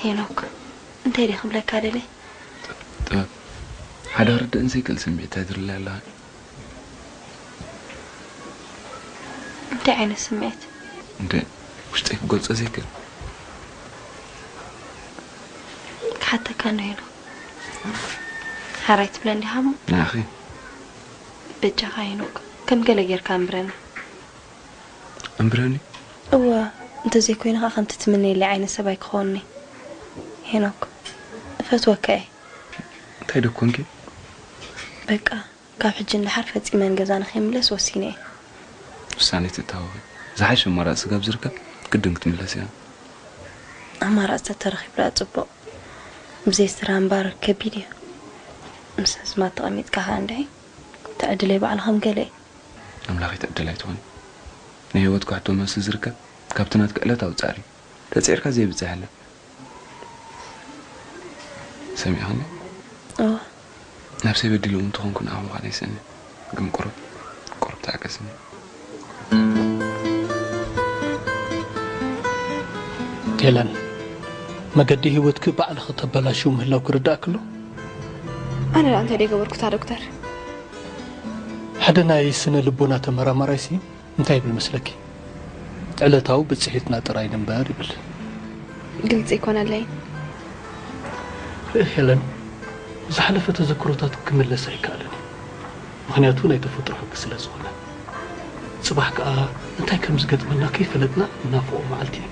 ሄኖክ፣ እንታይ ድየ ክብለካ ደልየ? ጥበብ፣ ሓደ ክርድእን ዘይክእል ስምዒት ተድርለይ ኣለኻ። እንታይ ዓይነት ስምዒት? እንደ ውሽጠይ ክገልጾ ዘይክእል። ክሓተካ እንዶ ሄኖክ፣ ሓራይ ትብለኒ ዲኻ እሞ? ንዓኺ በጃኻ ሄኖክ፣ ከም ገለ ጌርካ ኣንብረኒ። ኣንብረኒ? እወ፣ እንተዘይኮይኑ ኸዓ ከምቲ ትምነየለይ ዓይነት ሰብ ኣይክኸውንኒ። ሄኖክ፣ እፈትወካ እየ። እንታይ ዶ ኮንኪ? በቃ፣ ካብ ሕጂ ንደሓር ፈጺመ ንገዛ ንኸይምለስ ወሲነ እየ። ውሳኔ ትታወቂ። ዝሓሸ ኣማራጺ ስጋብ ዝርከብ ግድን ክትምለስ እያ። ኣማራጺ ተተረኺቡ ደኣ ጽቡቕ። ብዘይ ስድራ ምንባር ከቢድ እዩ። ምስ ኣዝማድ ተቐሚጥካ ኸኣ እንድዒ ትዕድለይ ባዕልኻ ምገለ እዩ። ኣምላኽ ይትዕድል ኣይትኾን። ናይ ህይወትካ ሕቶ መልሲ ዝርከብ ካብቲ ናትካ ዕለታዊ ጻዕሪ እዩ። ተጺዕርካ ዘይብጻሕ የለን። ሰሚዕኽኒ? እወ። ነብሰይ በዲለ እውን እንተኾንኩ ንኣኹ ምዃን ኣይስእንን። ግን ቁሩብ፣ ቁሩብ ተዓገስኒ። ሄለን፣ መገዲ ህይወትኪ ባዕልኺ ተበላሽው ምህላው ክርዳእኪ ኣሎ። ኣነ ደኣ እንታይ ደኣ ገበርኩታ ዶክተር? ሓደ ናይ ስነ ልቦና ተመራማራይሲ እንታይ ይብል መስለኪ? ዕለታዊ ብጽሒትና ጥራይ ንንበር ይብል። ግልጺ ኣይኮነለይን። ርእ ሄለን፣ ዝሓለፈ ተዘክሮታት ክምለስ ኣይከኣልን እዩ። ምኽንያቱ ናይ ተፈጥሮ ሕጊ ስለ ዝኾነ። ጽባሕ ከኣ እንታይ ከም ዝገጥመና ከይፈለጥና እናፍቖ መዓልቲ እዩ።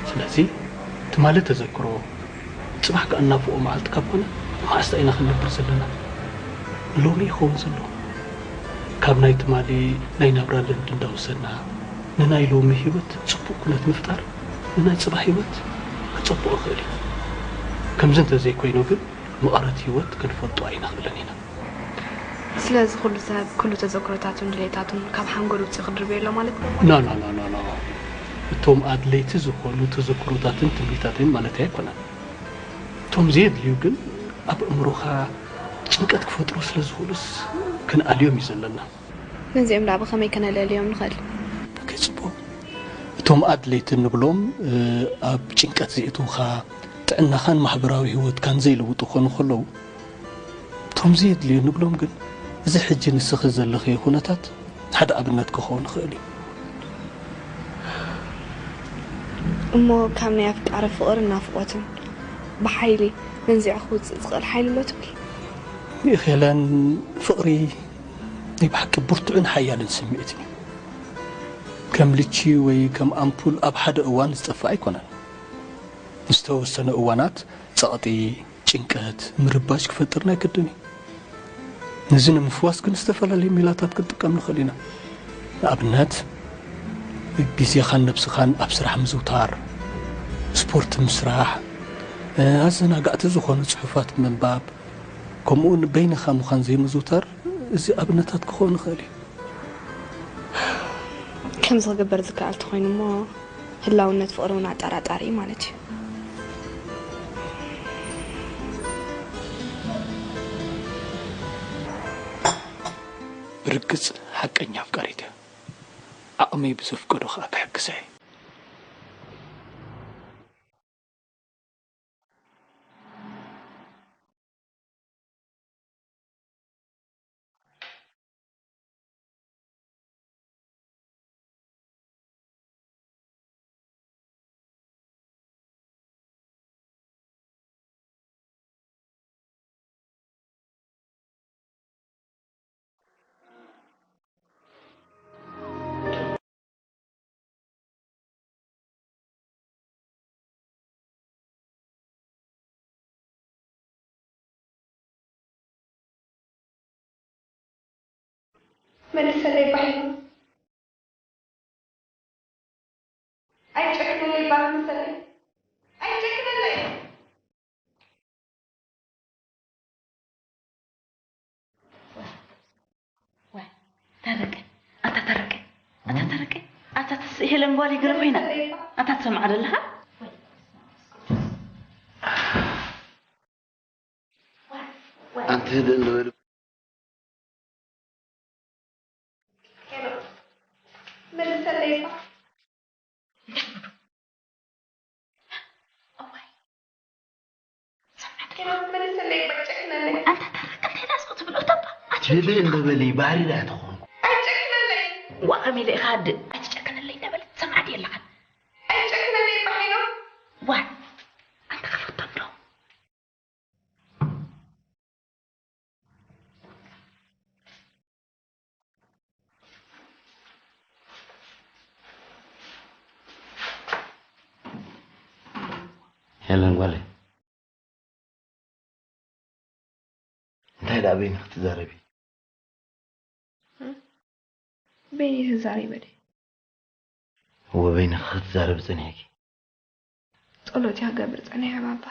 ስለዚ ትማሊ ተዘክሮ፣ ጽባሕ ከኣ እናፍቖ መዓልቲ ካብ ኮነ፣ መዓስ ኢና ክንነብር ዘለና? ሎሚ ይኸውን ዘሎ። ካብ ናይ ትማሊ ናይ ናብራ ልምዲ እንዳወሰድና፣ ንናይ ሎሚ ህይወት ጽቡቕ ኩነት ምፍጣር፣ ንናይ ጽባሕ ህይወት ክጸብቖ ይኽእል እዩ። ከምዚ እንተዘይኮይኑ ግን፣ መቐረት ህይወት ክንፈልጦ ኣይንኽእልን ኢና። ስለዚ ኩሉ ሰብ፣ ኩሉ ተዘክሮታቱን ድሌታቱን ካብ ሓንጎል ውጽኢ ክድርብዮ ኣሎ ማለት ነው? ኖ፣ ኖ፣ ኖ፣ ኖ፣ ኖ። እቶም ኣድለይቲ ዝኾኑ ተዘክሮታትን ትምኒታትን ማለት ኣይኮነን። እቶም ዘየድልዩ ግን ኣብ ኣእምሮኻ ጭንቀት ክፈጥሩ ስለ ዝኽእሉስ ክንኣልዮም እዩ ዘለና። ነዚኦም ደኣ ብኸመይ ከነለልዮም ንኽእል? ኦኬ፣ ጽቡቕ። እቶም ኣድለይቲ እንብሎም፣ እ፣ ኣብ ጭንቀት ዘእትውኻ፣ ጥዕናኻን ማሕበራዊ ህይወትካን ዘይልውጡ ክኾኑ ከለዉ፣ እቶም ዘየድልዩ ንብሎም ግን፣ እዚ ሕጂ ንስኺ ዘለኽዮ ኩነታት ሓደ ኣብነት ክኸውን ይኽእል እዩ። እሞ ካብ ናይ ኣፍቃሪ ፍቕርን ናፍቖትን ብሓይሊ መንዚዑ ክውጽእ ዝኽእል ሓይሊ ኣሎ ትብል? ሄለን፣ ፍቕሪ ናይ ብሓቂ ብርቱዕን ሓያልን ስምዒት እዩ። ከም ልቺ ወይ ከም ኣምፑል ኣብ ሓደ እዋን ዝጠፍእ ኣይኮነን። ንዝተወሰነ እዋናት ጸቕጢ፣ ጭንቀት፣ ምርባሽ ክፈጥር ናይ ግድን እዩ። ነዚ ንምፍዋስ ግን ዝተፈላለዩ ሜላታት ክንጥቀም ንኽእል ኢና። ንኣብነት፣ ግዜኻን ነብስኻን ኣብ ስራሕ ምዝውታር፣ ስፖርት ምስራሕ፣ ኣዘናጋዕቲ ዝኾኑ ጽሑፋት ምንባብ፣ ከምኡ እውን በይንኻ ምዃን ዘይምዝውታር፣ እዚ ኣብነታት ክኸውን ይኽእል እዩ። ከምዚ ክግበር ዝከኣል ተኾይኑ እሞ፣ ህላውነት ፍቕሪ እውን ኣጠራጣሪ እዩ ማለት እዩ። ብርግጽ ሓቀኛ ኣፍቃሪት እያ። ዓቕመይ ብዘፍቀዶ ኸኣ ክሕግዛ እየ። መልሰለይ ባሕሪ። ኣይጨክነለይ ባር መልሰለይ። ኣይጨክነለይ። ተረቀ ኣታ ተረቀ ኣታ ተረቀ ኣታ ተስ ሄለን ጓል ይግረ ኮይና ኣታ ትሰምዓ ዘለኻ ኣንቲ ህድእ እንበል። መልሰለይ ባ። ትብል እንዶ በሊ ባህሪ ዳ ትኾንኩ። ኣይጨክነለይ። ዋ ከመይ ኢለ ኢኻ ኣደ ኣይትጨክነለይ እንዳበለት ትሰምዓ ድየ ኣለኻ? ኣይጨክነለይ ባሒኖ። ዋ ኣንተ ክፈቶም ዶ? ሄለን ጓለይ፣ እንታይ ደኣ በይንኺ ትዛረቢ? በይነይ ተዛሪበ ድየ? እወ በይንኺ ክትዛረቢ ጸኒሕኪ። ጸሎት እያ ክገብር ጸኒሐ ባባ።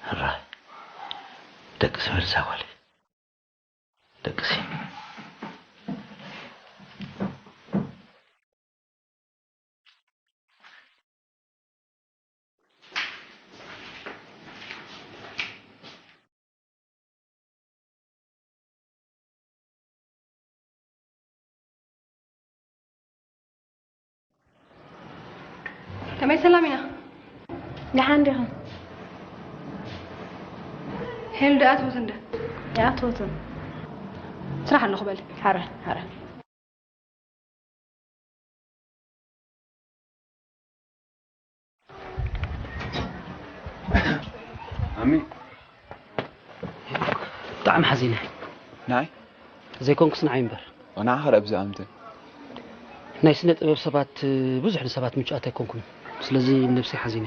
ሕራይ ደቅሲ በልሳ ጓለይ። ደቅሲ። ከመይ ሰላም ኢና? ደሓን ዲኹም? ሄሉ ደኣ ትወትን ደ? ደኣ ትወትን። ስራሕ ኣለኹ በሊ። ሓረ፣ ሓረ። ኣሚ። ብጣዕሚ ሓዚነ። ናይ? ዘይኮንኩስ ንዓይ እምበር። ንዓኻ ደኣ ብዛዕባ ምንታይ? ናይ ስነ ጥበብ ሰባት፣ ብዙሕ ንሰባት ምቹኣት ኣይኮንኩን። ስለዚ ንነብሰይ ሓዚነ።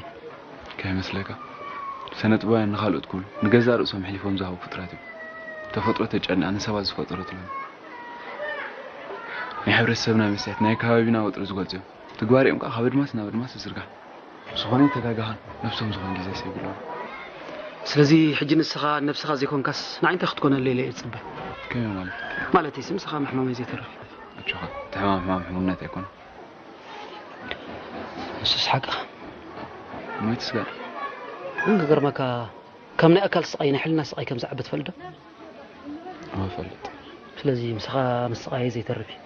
ከይመስለካ። ስነ ጥበባውያን ንኻልኦት ክብሉ ንገዛእ ርእሶም ኣሕሊፎም ዝሃቡ ፍጡራት እዮም። ተፈጥሮ ተጨኒቓ ንሰባት ዝፈጠረትሎም። ናይ ሕብረተሰብና መስትያት፣ ናይ ከባቢና ወጥሪ ዝገልጹ እዮም። ተግባሪኦም ከኣ ካብ ኣድማስ ናብ ኣድማስ ይዝርጋሕ። ዝኾነ ኣይተጋገኻን፣ ነብሶም ዝኾን ግዜስ የብሎምን። ስለዚ ሕጂ ንስኻ ነብስኻ ዘይኮንካስ ንዓይ እንታይ ክትኮነለይ ኢለ እየ ዝጽበ? ከመይ ማለት? ማለተይስ ምሳኻ ምሕማመይ ዘይተርፍ። ኣጆኻ፣ እቲ ሕማም ሕማም ሕሙምነት ኣይኮነን። ንሱስ ሓቅኻ። ሞይትስ ገና? ግን ክገርመካ፣ ካብ ናይ ኣካል ስቓይ ናይ ሕልና ስቓይ ከም ዝዓቢ ትፈልጥ ዶ? እወ፣ እፈልጥ። ስለዚ ምሳኻ ምስቓየይ ዘይተርፍ እዩ።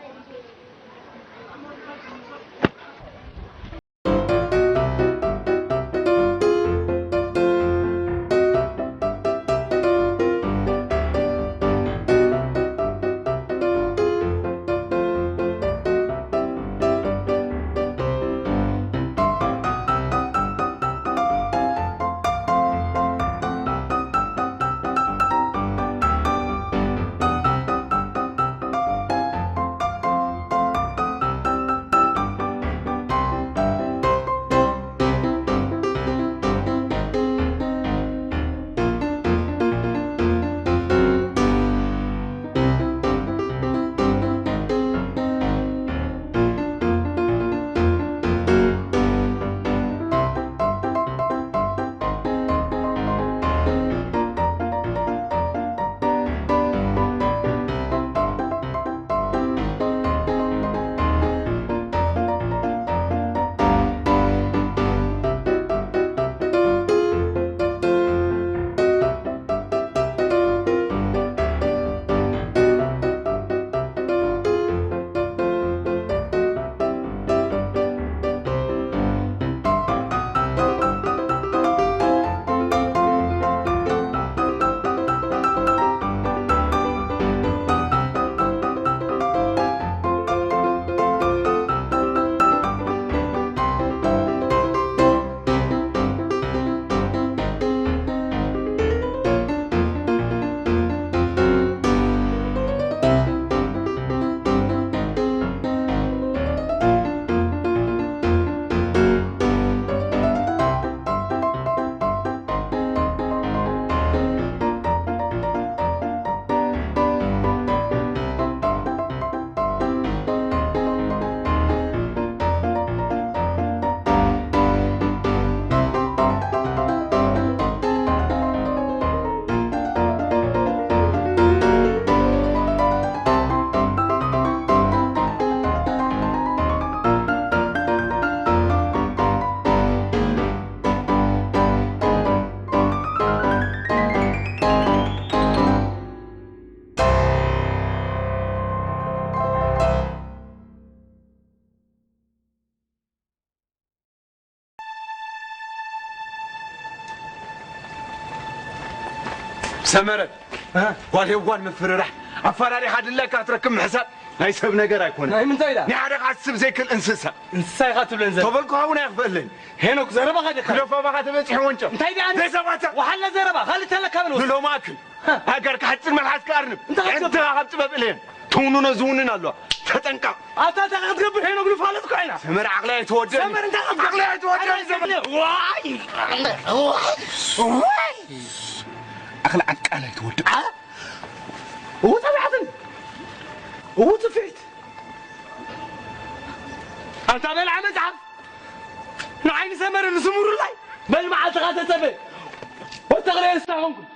ሰመረ፣ እ? ጓል ሄዋን ምፍርራሕ፣ ኣፈራሪኻ ድለካ ክትረክብ ምሕሳብ ናይ ሰብ ነገር ኣይኮነ። ናይ ምንታይ ኢላ? ናይ ሓደ ክሓስብ ዘይክእል እንስሳ። እንስሳ ኢኻ ትብለን ዘለ? ተበልኩ ሃውን ኣይኽፈለኒ። ሄኖክ፣ ዘረባኻ ዲኻ? ክደፋ ባኻ ተበጺሑ ወንጨፍ። እንታይ ደኣ? ዘይሰማዕካ? ወሓለ ዘረባ፣ ካልእ ተለካ በል ወስድ። ንሎማክል። ሃገር ክሓጽር መልሓስ ክኣርንብ። እንታይ ሓጽር? ዕድኻ ካብ ጥበብ እልየን። ትውንኖ ዝውንን ኣለዋ። ተጠንቀቕ። ኣታ እንታይ ክትገብር ሄኖክ ንፋለጥኩ ኢና። ሰመር ዓቕሊ ኣይተወደን። ሰመር እንታይ ክትገብር? ዓቕሊ ኣይተወደን። ዓቕሊ ሰመር። ኣይተወደን። ዋይ! ዋይ! ዋይ! ዓቕሊ ዓቃል ኣይተወደን። ዓ-፣ እው ተባዕትን። እው ትፍዒት። ኣታ በልዓ መጽሓፍ። ንዓይኒ ሰመር ንስሙሩላይ። በል መዓልትኻ ተጸበ። ወተኽለ የስታኹምኩም።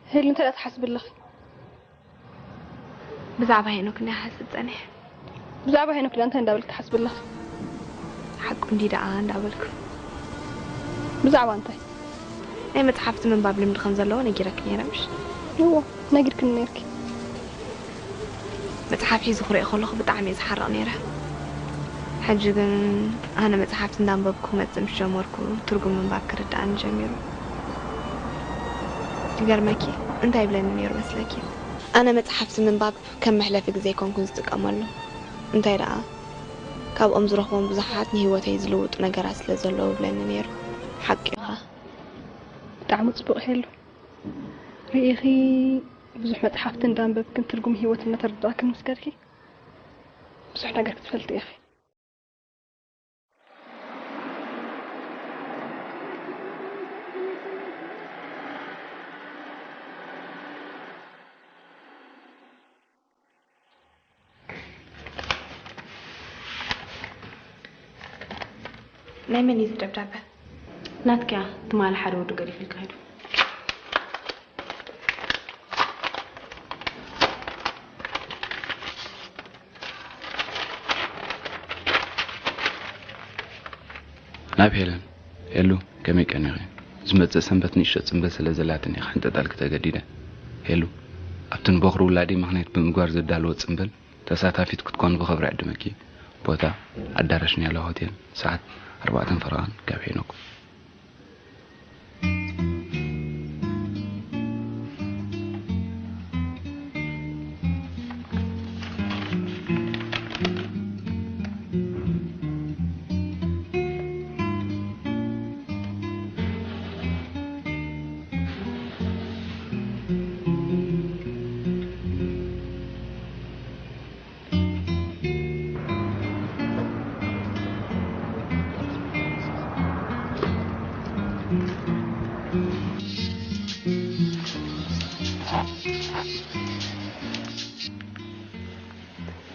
ሄሉ፣ እንታይ ደኣ ትሓስቢ ኣለኺ? ብዛዕባ ሄኖክ እንድየ ክሓስብ ጸኒሐ። ብዛዕባ ሄኖክ ደኣ እንታይ እንዳበልኪ ትሓስቢ ኣለኺ? ሓቁ እንድዩ ደኣ እንዳበልኩ። ብዛዕባ እንታይ? ናይ መጽሓፍቲ ምንባብ ልምዲ ከም ዘለዎ ነጊረኪ ነይረ፣ ምሽ? እወ፣ ነጊርክኒ ነይርኪ። መጽሓፍ ሒዙ ክርኢ ከለኹ ብጣዕሚ እየ ዝሓርቕ ነይረ። ሕጂ ግን ኣነ መጽሓፍቲ እንዳንበብኩ ክመጽእ ምስ ጀመርኩ፣ ትርጉም ምንባብ ክርድኣኒ ጀሚሩ። ይገርመኪ፣ እንታይ ይብለኒ ነይሩ መስለኪ? ኣነ መጽሓፍቲ ምንባብ ከም መሕለፊ ግዜ ኣይኮንኩን ዝጥቀመሉ። እንታይ ደኣ፣ ካብኦም ዝረኽቦም ብዙሓት ንህይወተይ ዝልውጡ ነገራት ስለ ዘለዉ ይብለኒ ነይሩ። ሓቂኻ። ብጣዕሚ ጽቡቕ ሄሉ። ርኢኺ፣ ብዙሕ መጽሓፍቲ እንዳንበብክን ትርጉም ህይወት እናተረዳእክን ምስ ከድኪ፣ ብዙሕ ነገር ክትፈልጢ ኢኺ። ናይ መን እዩ እዚ ደብዳበ? ናትኪያ፣ ትማሊ ሓደ ወዲ ገዲፉልካ ሄዱ። ናብ ሄለን። ሄሉ፣ ከመይ ቀኒኺ? ዝመጽእ ሰንበት ንእሽቶ ጽምብል ስለ ዘላትኒ እየ ክሕንጠጠልኪ ተገዲደ። ሄሉ፣ ኣብቲ ንቦኽሪ ውላደይ ምኽንያት ብምግባር ዘዳለዎ ጽምብል ተሳታፊት ክትኮኒ ብኽብሪ እዕድመኪ። ቦታ፣ ኣዳራሽ ኒያላ ሆቴል፣ ሰዓት ኣርባዕተን ፈረቓን ካብ ሄኖክ።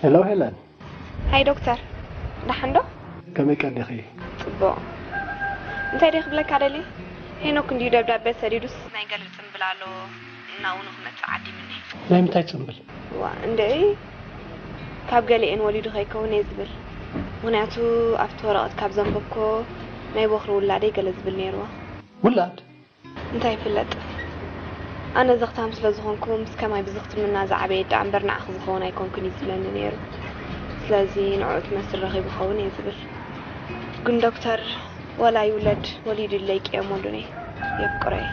ሄሎ ሄለን። ሃይ ዶክተር፣ ደሓን ዶ? ከመይ ቀኒኺ? ጽቡቕ። እንታይ ደይ ክብለካ ደልየ? ሄኖክ እንድዩ ደብዳበ ሰዲዱስ ናይ ገልቢ ጽምብል ኣሎ፣ እናኡ ንኽመጽእ ዓዲሙኒ። ናይ ምንታይ ጽምብል? ዋ፣ እንድዒ፣ ካብ ገሊኤን ወሊዱ ከይከውን እየ ዝብል። ምኽንያቱ ኣብቲ ወረቐት ካብ ዘንበብኮ ናይ ቦኽሪ ውላደይ ገለ ዝብል ነይርዎ። ውላድ? እንታይ ይፍለጥ? ኣነ ዘኽታም ስለ ዝኾንኩ፣ ምስ ከማይ ብዝኽትምና ዝዓበየ ደኣ እምበር ንዓኺ ዝኸውን ኣይኮንኩን እዩ ዝብለኒ ነይሩ። ስለዚ ንዕኡ ትመስል ረኺቡ ኸውን እየ ዝብል። ግን ዶክተር፣ ወላ ይውለድ ወሊዱ ኢለይ ቅየም ወልዱኒ የፍቅሮ እየ።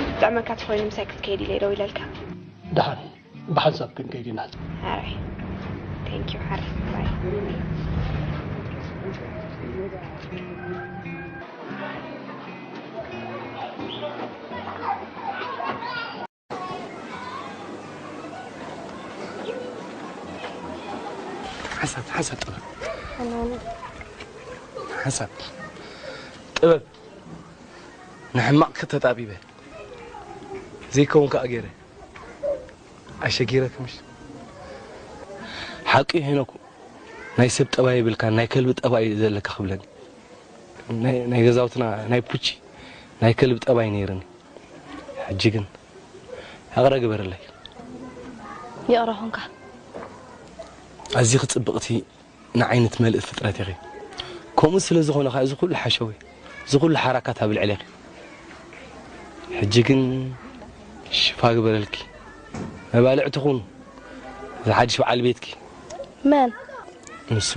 ዝጥዕመካ ተኾይኑ ምሳይ ክትከይድ ኢለ ደው ኢለልካ። ደሓን። ብሓንሳብ ክንከይድ ኢና። ኣራይ። Thank you፣ ሓራይ። ባይ። ሓንሳብ፣ ሓንሳብ ጥበብ። ሓንሳብ ጥበብ። ንሕማቕ ከተጣቢበ። ዘይከውን ከኣ ገይረ። ኣሸጊረክ ምሽ? ሓቂ ሄኖክ፣ ናይ ሰብ ጠባይ የብልካ፣ ናይ ከልቢ ጠባይ ዘለካ ክብለኒ። ናይ ናይ ገዛውትና ናይ ፑቺ ናይ ከልቢ ጠባይ ነይርኒ። ሕጂ ግን ይቕረ ግበረለይ። ይቕረ ኾንካ። ኣዚኺ ጽብቕቲ ንዓይኒ ትመልእ ፍጥረት ኢኺ። ከምኡ ስለ ዝኾነ ኸኣ እዚ ኩሉ ሓሸዊ፣ እዚ ኩሉ ሓራካት ኣብ ልዕሌኺ። ሕጂ ግን ሽፋ ግበረልኪ። መባልዕቲ ኩኑ። እዚ ሓድሽ በዓል ቤትኪ። መን? ንሱ።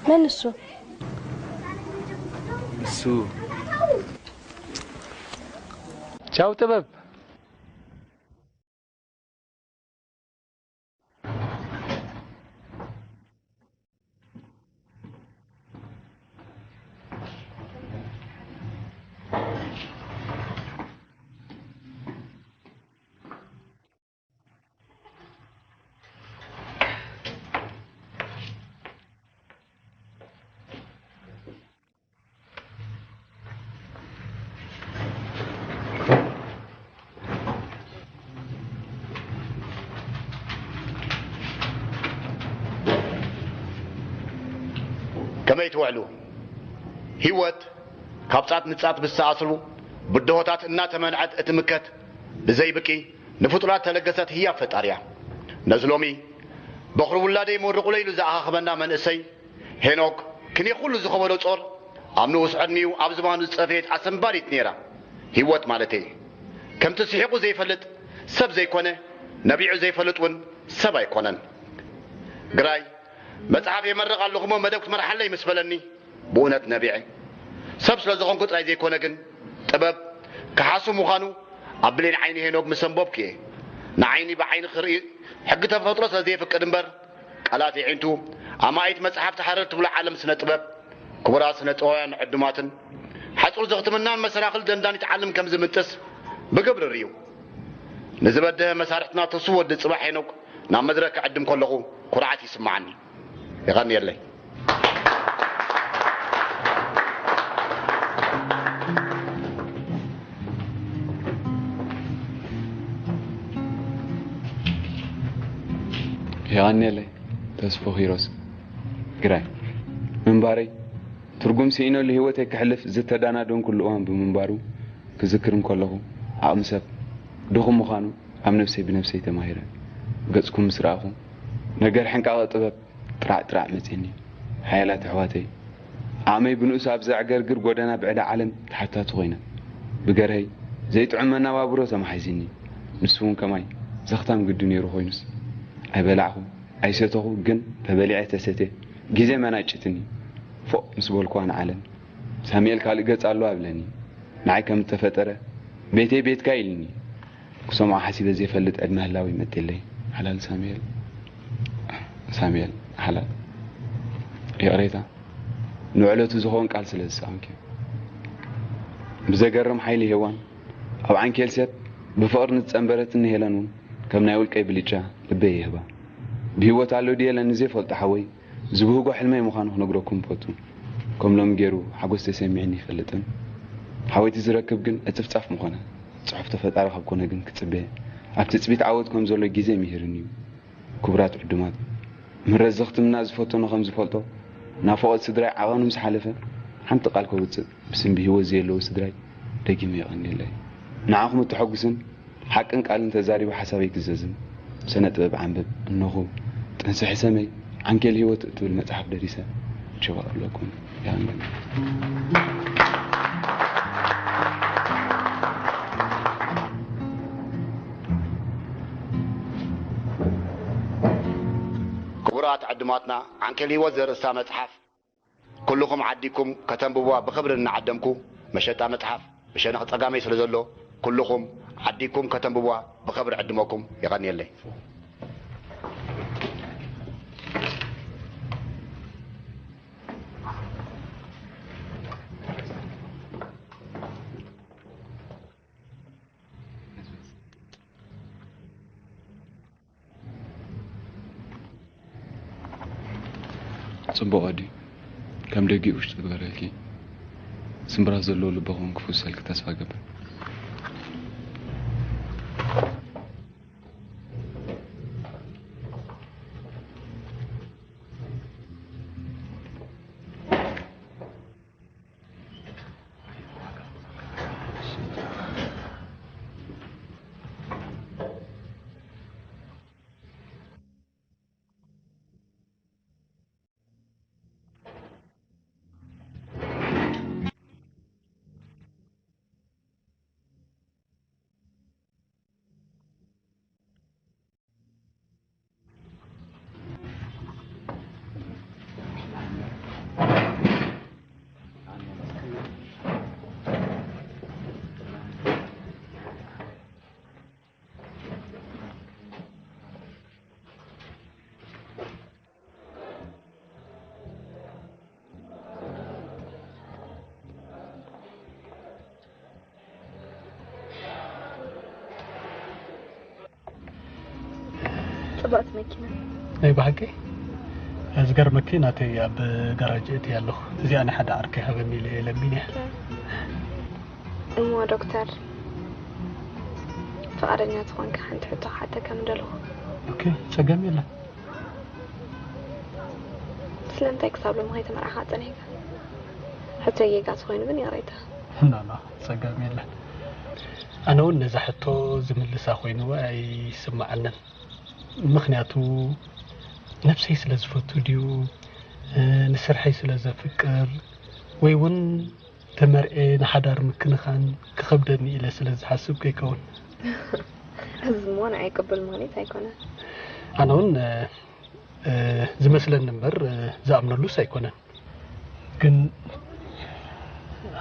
መን ንሱ? ንሱ። ቻው ጥበብ። ከመይ ትውዕሉ? ህይወት ካብ ጻት ንጻት ብዝተኣስሩ ብድሆታት እናተመንዐት እትምከት፣ ብዘይ ብቂ ንፍጡራት ተለገሰት ህያብ ፈጣር እያ። ነዚ ሎሚ በኹሪ ውላደይ መርቑለይ ኢሉ ዝኣኻኸበና መንእሰይ ሄኖክ፣ ክንየ ኩሉ ዝኸበዶ ጾር ኣብ ንኡስ ዕድሚኡ ኣብ ዝባኑ ዝጸፈየት ኣሰንባዲት ነይራ። ህይወት ማለተይ ከምቲ ስሒቑ ዘይፈልጥ ሰብ ዘይኮነ፣ ነቢዑ ዘይፈልጥ እውን ሰብ ኣይኮነን። ግራይ መጽሓፍ የመርቕ ኣለኹሞ መደብ ክትመርሓለይ ምስ በለኒ፣ ብእውነት ነቢዐ። ሰብ ስለ ዝኾንኩ ጥራይ ዘይኮነ ግን፣ ጥበብ ክሓሱ ምዃኑ ኣብ ብሌን ዓይኒ ሄኖክ ምስ ኣንበብኩ እየ። ንዓይኒ ብዓይኒ ክርኢ ሕጊ ተፈጥሮ ስለ ዘየፍቅድ እምበር፣ ቃላት የዒንቱ ኣማኢት መጽሓፍቲ ሃረር ትብሎ ዓለም ስነ ጥበብ፣ ክቡራት ስነ ጥበባውያን ዕዱማትን፣ ሓጹር ዘኽትምናን መሰናኽል ደንዳኒት ዓለም ከም ዝምንጥስ ብግብሪ ርእዩ። ንዝበደሀ መሳርሕትና ተስፉ ወዲ ጽባሕ ሄኖክ ናብ መድረኽ ክዕድም ከለኹ ኩርዓት ይስምዓኒ። የቐንየለይ። የቐንየለይ ተስፉ ኪሮስ። ግራይ ምንባረይ ትርጉም ስኢነሉ ህይወተይ ከሕልፍ ዝተዳናደንኩሉ እዋን ብምንባሩ ክዝክር እንከለኹ፣ ዓቕሚ ሰብ ድኹም ምዃኑ ኣብ ነብሰይ ብነብሰይ ተማሂረ። ገጽኩም ምስ ረኣኹ፣ ነገር ሕንቃቐ ጥበብ ጥራዕ ጥራዕ መጺእኒ። ሓያላት ኣሕዋተይ፣ ዓቕመይ ብንኡስ ኣብ ዘዕገርግር ጎደና ብዕዳ ዓለም ተሓታቲ ኮይነ። ብገርሀይ ዘይጥዑም መነባብሮ ተማሒዚኒ። ንሱ እውን ከማይ ዘኽታም ግዲ ነይሩ ኮይኑስ፣ ኣይበላዕኹ ኣይሰተኹ፣ ግን ተበሊዐ ተሰትየ ግዜ መናጭትኒ። ፎእ ምስ በልኩዋ ንዓለም፣ ሳሙኤል ካልእ ገጽ ኣለዋ እብለኒ። ንዓይ ከም እተፈጠረ ቤተይ ቤትካ ኢልኒ። ክሰምዖ ሓሲበ ዘይፈልጥ ዕድመ ህላወ ይመጥየለይ። ሓላል ሳሙኤል፣ ሳሙኤል ሓላል፣ ይቕሬታ ንውዕለቱ ዝኸውን ቃል ስለ ዝሰኣንኪ። ብዘገርም ሓይሊ ሄዋን ኣብ ዓንኬል ሴት ብፍቕሪ ንዝጸንበረትኒ ሄለን እውን ከም ናይ ውልቀይ ብልጫ ልበይ ይህባ። ብህይወት ኣሎ ድዩ የለን ንዘይፈልጦ ሓወይ ዝብህጎ ሕልመይ ምዃኑ ክነግረኩም እፈቱ። ከም ሎሚ ገይሩ ሓጎስ ተሰሚዕኒ ኣይፈልጥን። ሓወይቲ ዝረክብ ግን ዕጽፍጻፍ ምኾነ። ጽሑፍ ተፈጣሪ ካብ ኮነ ግን ክጽበ፣ ኣብ ትጽቢት ዓወት ከም ዘሎ ግዜ ምሂርኒ እዩ። ክቡራት ዕዱማት፣ ምህረት ዘኽትምና ዝፈተኖ ከም ዝፈልጦ፣ ናብ ፈቐድ ስድራይ ዓቐኑ ምስ ሓለፈ፣ ሓንቲ ቃል ከውጽእ ብስም ብህይወት ዘየለዉ ስድራይ ደጊመ የቐንየለይ። ንዓኹም እተሐጉስን ሓቅን ቃልን ተዛሪበ ሓሳበይ ክዘዝም፣ ስነ ጥበብ ዓንብብ እነኹ፣ ጥንሲ ሕሰመይ ዓንኬል ህይወት እትብል መጽሓፍ ደሪሰ ችባ እብለኩም። የቐንየለይ። ክቡራት ዕዱማትና፣ ዓንኬል ህይወት ዘርእስታ መጽሓፍ ኩልኹም ዓዲግኩም ከተንብቡዋ ብኽብሪ እናዓደምኩ፣ መሸጣ መጽሓፍ ብሸነኽ ጸጋመይ ስለ ዘሎ፣ ኩልኹም ዓዲግኩም ከተንብቡዋ ብኽብሪ ዕድመኩም። የቐንየለይ። ጽቡቕ ወዲ፣ ከም ደጊኡ ውሽጢ ትግበረልኪ። ስምብራት ዘለዎ ልበኹም ክፍውሰልኪ ተስፋ እገብር። ጽብቕቲ መኪና። ናይ ብሓቂ? ዝገርመኪ፣ ናተይ ኣብ ጋራጅ እትያ ኣለኹ። እዚኣ ናይ ሓደ ዓርከይ ሃበኒ ኢለ እየ ለሚንያ። እሞ ዶክተር፣ ፍቓደኛ ዝኾንካ ሓንቲ ሕቶ ክሓተካ ምደለኹ። ኦኬ፣ ጸገም የለን። ስለምንታይ ክሳብ ሎሚ ከይተመርዓኻ ጸኒሕካ? ሕቶይ ጌጋ ተኾይኑ ግን ይቕሬታ። ኖ፣ ኖ፣ ጸገም የለን። ኣነ እውን ነዛ ሕቶ ዝምልሳ ኮይኑ ኣይስምዓንን። ምኽንያቱ ነብሰይ ስለ ዝፈቱ ድዩ፣ እ፣ ንስርሐይ ስለ ዘፍቅር፣ ወይ እውን ተመርዔ ንሓዳር ምክንኻን ክኸብደኒ ኢለ ስለ ዝሓስብ ከይከውን? እዚ እሞ ንዓይ ቅቡል ማለት ኣይኮነን። ኣነ እውን፣ እ፣ እ፣ ዝመስለኒ እምበር፣ እ፣ ዝኣምነሉስ ኣይኮነን። ግን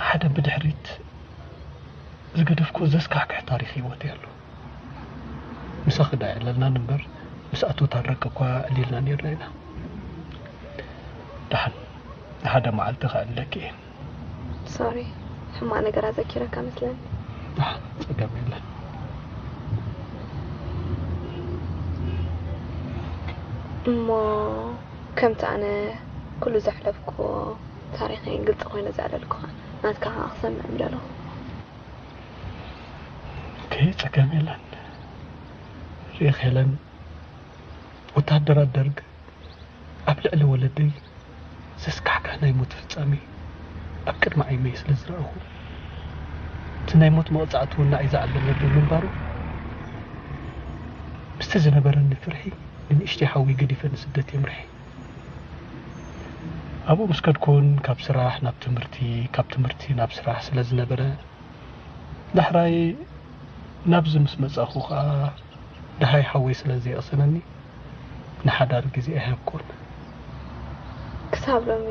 ሓደ ብድሕሪት ዝገደፍኩ ዘስካሕክሕ ታሪኽ ህይወት ኣሎ። ምሳኺ ዳ የዕለልናን እምበር፣ ምስ ኣቶ ታረቀ እኳ ዕሊልና ነይርና ኢና። ደሓን፣ ሓደ መዓልቲ ከዕልለኪ እየ። ሶሪ፣ ሕማቕ ነገር ኣዘኪረካ መስለኒ። ደሓን፣ ጸገም የለን። እሞ ከምቲ ኣነ ኩሉ ዘሕለፍኩዎ ታሪኸይ ግልጺ ኮይነ ዘዕለልኩኻ፣ ናትካ ከኣ ክሰምዕ ምደለኹ። ኦኬ፣ ጸገም የለን። ሪኢኽ ሄለን፣ ወተሃደራት ደርግ ኣብ ልዕሊ ወለደይ ዘስካሕክሕ ናይ ሞት ፍጻሜ ኣብ ቅድሚ ዓይነይ ስለ ዝረኣኹ፣ እቲ ናይ ሞት መቕጻዕቲ እውን ንዓይ ዝዓለመ ብምንባሩ፣ ምስቲ ዝነበረኒ ፍርሒ ንንእሽተይ ሓወይ ገዲፈ ንስደት የምርሐ። ኣብኡ ምስ ከድኩን ካብ ስራሕ ናብ ትምህርቲ፣ ካብ ትምህርቲ ናብ ስራሕ ስለ ዝነበረ፣ ዳሕራይ ናብዚ ምስ መጻኹ ኸኣ ደሃይ ሓወይ ስለ ዘየቕሰነኒ ንሓዳር ግዜ ኣይሃብኩን። ክሳብ ሎሚ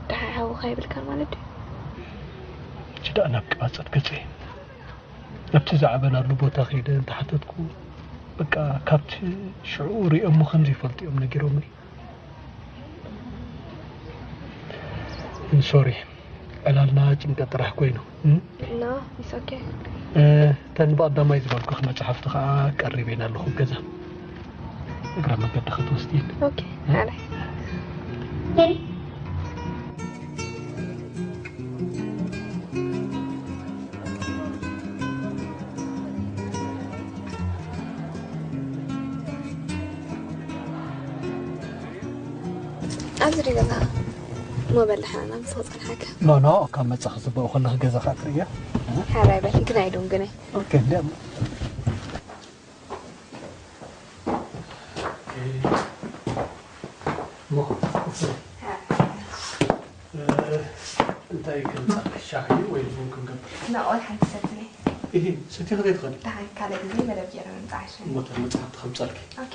ደሃይ ሓውኻ ኣይብልካን ማለት ድዩ? ሕጂ ደኣ ናብ ቅባጸት ገጸይ ናብቲ ዝዓበናሉ ቦታ ከይደ እንተሓተትኩ፣ በቃ ካብቲ ሽዑ ሪኦሞ ከም ዘይፈልጡ እዮም ነጊሮምኒ። ሶሪ፣ ዕላልና ጭንቀት ጥራሕ ኮይኑ። እም? No, it's okay. እ፣ እተን ብቐዳማይ ዝበልኩኺ መጽሓፍቲ ኸኣ ቀሪበን ኣለኹ ኣብ ገዛ። እግረ መገዲ ክትወስድየን። ኦኬ፣ ሓራይ። ኣብዚ ድዩ ገዛ? እሞ በል ደሓና ምስ ክጸንሓካ። ኖ፣ ኖ፣ ካብ መጻኺ ጽቡቕ ከለኺ ገዛ ከኣ ትርእያ። ሓራይ በል፣ ግን ኣይደንጉን እየ። ኦኬ፣ እንድያ። ኦኬ። እሞ፣ እ፣ እንታይ ከምጻልኪ? ሻሂ ወይ ቡን ክንገብር? ና፣ ወላ ሓንቲ ሰትኒ። ኢሂ፣ ሰቲኺ ዘይትኸዲ? ደሓን፣ ካልእ ግዜ መደብ ገይረ ምምጻእ ይሻል። እሞ፣ እተን መጽሓፍቲ ከምጻልኪ። ኦኬ።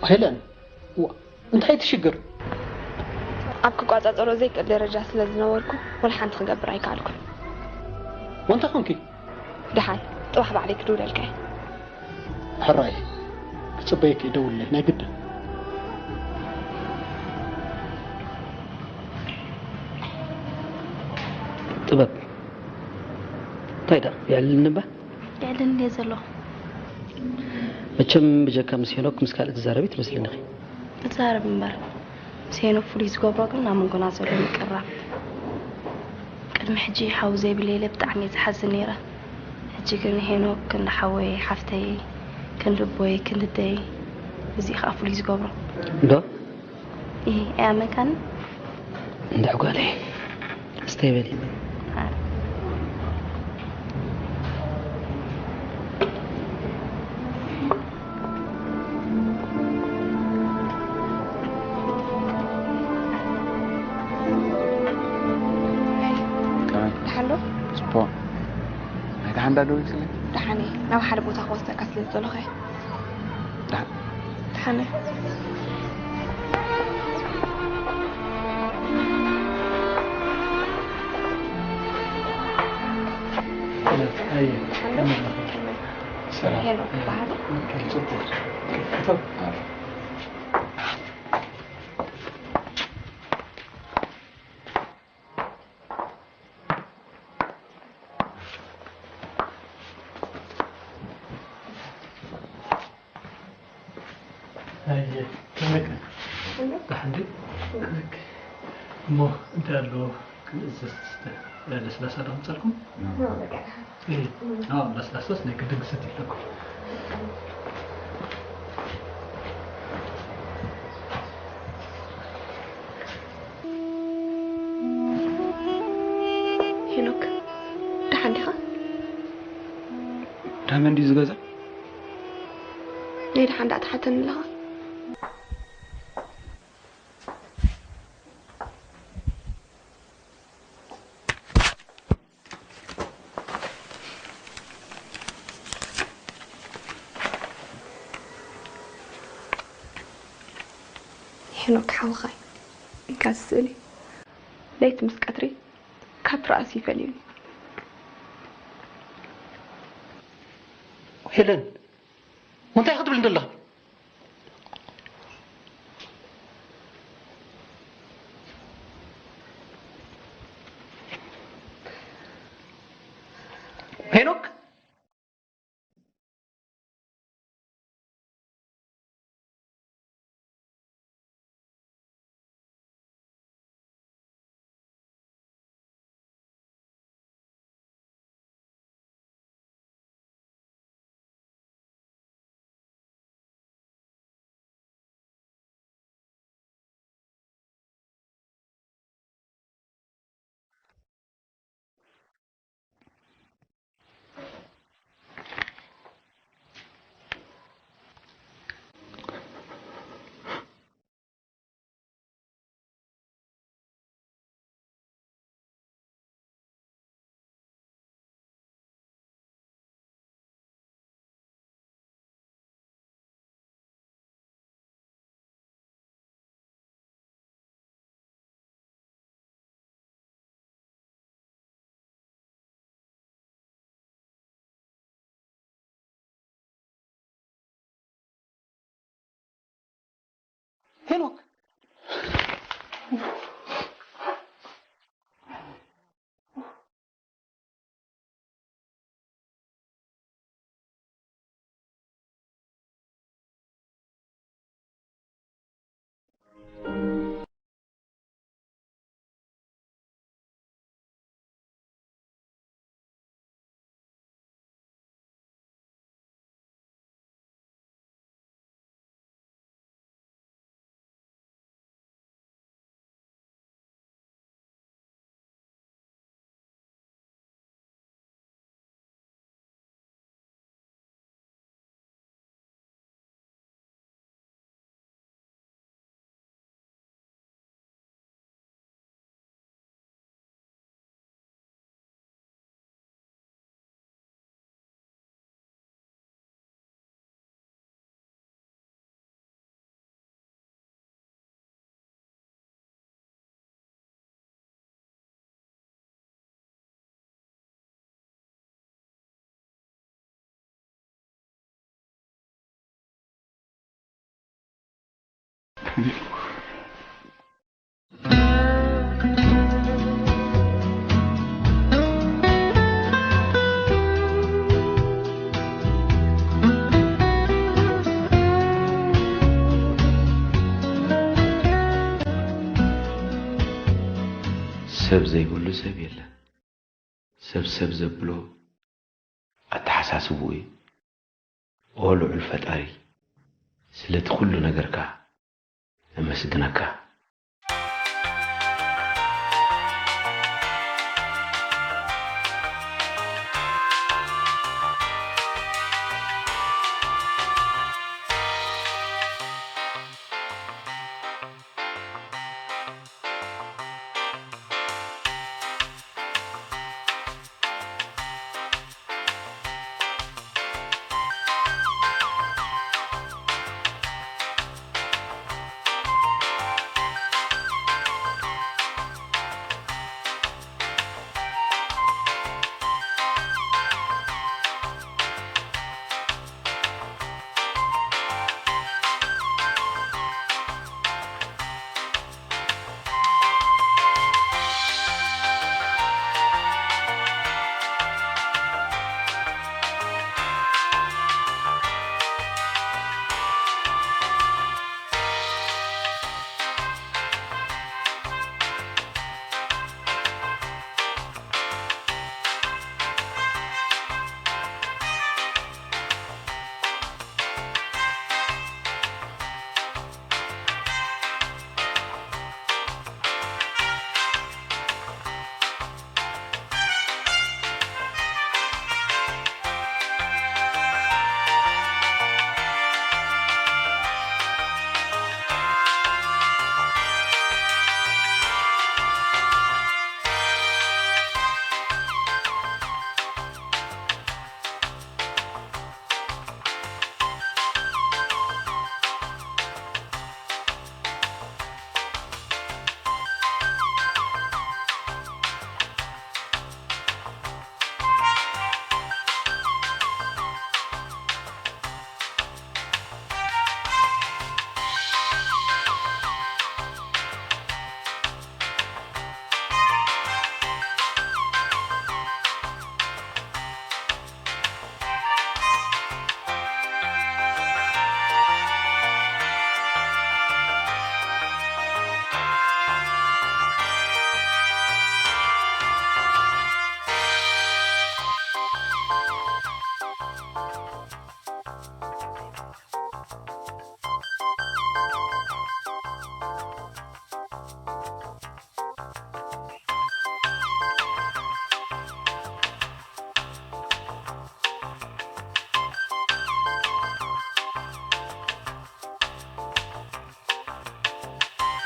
ሄለን፣ ዋ፣ እንታይ እቲ ሽግር? ኣብ ክቋጻጸሮ ዘይክእል ደረጃ ስለ ዝነበርኩ፣ ወላ ሓንቲ ክገብር ኣይከኣልኩን። ወንታ ኮንኪ? ደሓን፣ ጽባሕ ባዕለይ ክድውለልካ እየ። ሕራይ፣ ክጽበየኪ እየ፣ ደውልለይ፣ ናይ ግድን። ጥበብ፣ እንታይ ደኣ፣ የዕልልኒ እባ? የዕልልኒ እየ ዘለኹ። መቸም ብጀካ ምስ ሄኖክ ምስ ካልእ ትዛረቢ ትመስልኒ ኢኺ። እዛረብ እምበር፣ ምስ ሄኖክ ፍሉይ ዝገብሮ ግን ኣብ መንጎና ዘሎ ምቅርራብ። ቅድሚ ሕጂ ሓው ዘይብለይ ኢለ ብጣዕሚ እየ ዝሓዝን ነይረ። ሕጂ ግን ሄኖክ ክንዲ ሓወይ፣ ሓፍተይ፣ ክንዲ ኣቦይ፣ ክንዲ ኣደይ፣ እዚ ኸኣ ፍሉይ ዝገብሮ። ዶ? ኢሂ፣ ኣይኣመንካን? እንድዒ ጓለይ፣ ኣስተይ በሊ። ኣረ። ሓንዳ ዶ ይስለ? ደሓን እየ። ናብ ሓደ ቦታ ክወስደካ ስለ ዝደለኹ እየ። ደሓን። ደሓን እየ። ኣየ። ሰላም። ሄኖክ በዓል። ጽቡቅ። ኣየ፣ ከመይ ከ? ደሓን ድዩ? እሞ እንታይ ኣለዎ ክንእዘዝ? እስተ ለስላሳ ዶ ኣምጻልኩም? እ፣ ኣዎ፣ ለስላሳስ ናይ ግድን ክሰቲ ኣለኩም። ሄኖክ፣ ደሓን ዲኻ? ዳመን ድዩ ዝገዛ? ናይ ደሓን ደኣ ትሓተኒ ኣለኻ? ሄኖክ ሓውኻ እዩ። እንካ እዚ ስእሊ። ለይቲ ምስ ቀትሪ ካብ ትርኣስ ይፈልዩኒ። ሄለን፣ እንታይ ክትብል እንደለኻ? ሄኖክ? ሄኖክ። ሰብ ዘይብሉ ሰብ የለን። ሰብ ሰብ ዘብሎ ኣተሓሳስብኡ እዩ። ኦ ልዑል ፈጣሪ፣ ስለቲ ኩሉ ነገርካ ነመስግነካ።